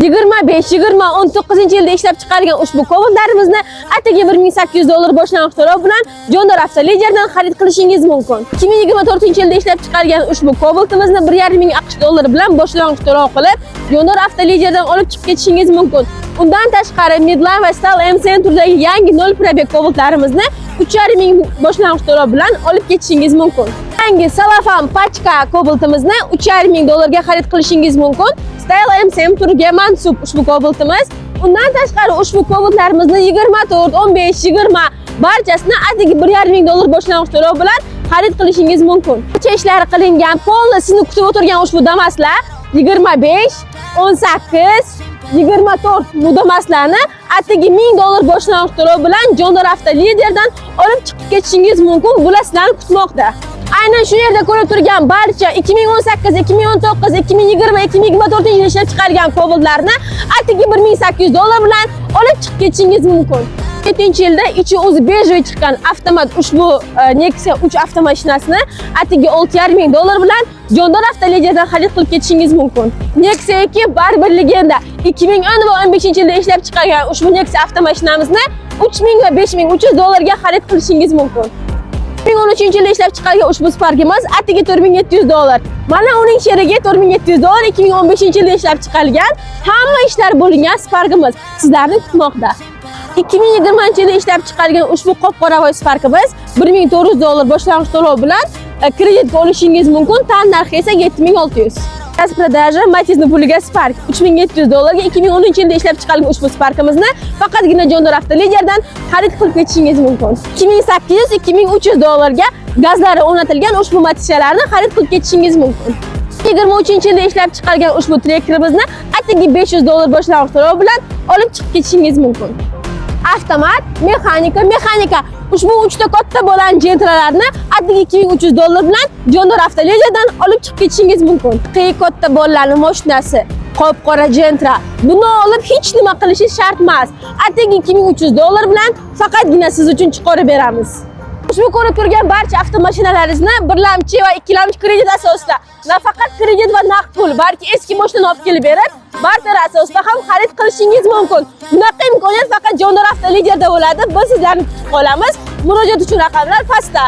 25, 20, 19 yilda ishlab chiqargan ushbu Cobaltlarimizni atigi 1800 dollar boshlang'ich to'lov bilan John Deere Avtoliderdan xarid qilishingiz mumkin. 2024 yilda ishlab chiqargan ushbu Cobaltimizni 1,5 ming AQSh dollari bilan boshlang'ich to'lov qilib, John Deere Avtoliderdan olib chiqib ketishingiz mumkin. Undan tashqari Midline va Style MCN turidagi yangi 0 пробег Cobaltlarimizni 3,5 ming boshlang'ich to'lov bilan olib ketishingiz mumkin. Yangi Salafan pachka Cobaltimizni 3,5 ming dollarga xarid qilishingiz mumkin. Style MCM turiga mansub ushbu Cobaltimiz. Undan tashqari ushbu Cobaltlarimizni 24, 15, 20 barchasini atigi 1,5 ming dollar boshlang'ich to'lov bilan xarid qilishingiz mumkin. Barcha ishlari qilingan, полный sizni kutib o'tirgan ushbu Damaslar 25, 18, 24 bu Damaslarni atigi 1000 dollar boshlang'ich to'lov bilan John Deere Avto Liderdan olib chiqib ketishingiz mumkin. Bular sizlarni kutmoqda. Aynan shu yerda ko'rib turgan barcha 2018, 2019, 2020, 2024 yilda ishlab chiqargan Cobaltlarni atigi 1800 dollar bilan olib chiqib ketishingiz mumkin. 7 yilda ichi o'zi бежевый chiqqan avtomat ushbu Nexia 3 avtomashinasini atigi 6,5 ming dollar bilan John Deere Avtoliderdan xarid qilib ketishingiz mumkin. Nexia 2 baribir legenda. 2010 va 15 yilda ishlab chiqargan ushbu Nexia avtomashinamizni 3000 va 5300 dollarga xarid qilishingiz mumkin. 2013 yilda ishlab chiqargan ushbu Sparkimiz atigi 4700 dollar. Mana uning sherigi 4700 dollar 2015 yilda ishlab chiqarilgan, hamma ishlar bo'lingan Sparkimiz sizlarni kutmoqda. 2020 yilda ishlab chiqargan ushbu qop-qoravoy Sparkimiz 1400 dollar boshlang'ich to'lov bilan kreditga olishingiz mumkin. Tan narxi esa 7600. Распродажа Matizni puliga Spark 3700 dollarga 2010 yilda ishlab chiqarilgan ushbu Sparkimizni faqatgina John Deere Avtoliderdan xarid qilib ketishingiz mumkin. 2800 2300 dollarga gazlari o'rnatilgan ushbu Matizchalarni xarid qilib ketishingiz mumkin. 23 yilda ishlab chiqargan ushbu trekkerimizni atigi 500 dollar boshlang'ich to'lov bilan olib chiqib ketishingiz mumkin. Avtomat, mexanika, mexanika. Ushbu uchta katta bo'lgan Gentralarni atigi 2300 dollar bilan John Deere Avtoliderdan olib chiqib ketishingiz mumkin. Qiy katta bolalarning mashinasi, qop-qora Gentra. Buni olib hech nima qilishingiz shart emas. Atigi 2300 dollar bilan faqatgina siz uchun chiqarib beramiz. Ushbu ko'rib turgan barcha avtomashinalaringizni birlamchi va ikkilamchi kredit asosida, nafaqat kredit va naqd pul, balki eski mashinani olib kelib berib, barter asosida ham xarid qilishingiz mumkin. Bunaqa imkoniyat faqat John Deere Avtoliderda bo'ladi. Biz sizlarni kutib qolamiz. Murojaat uchun raqamlar pastda.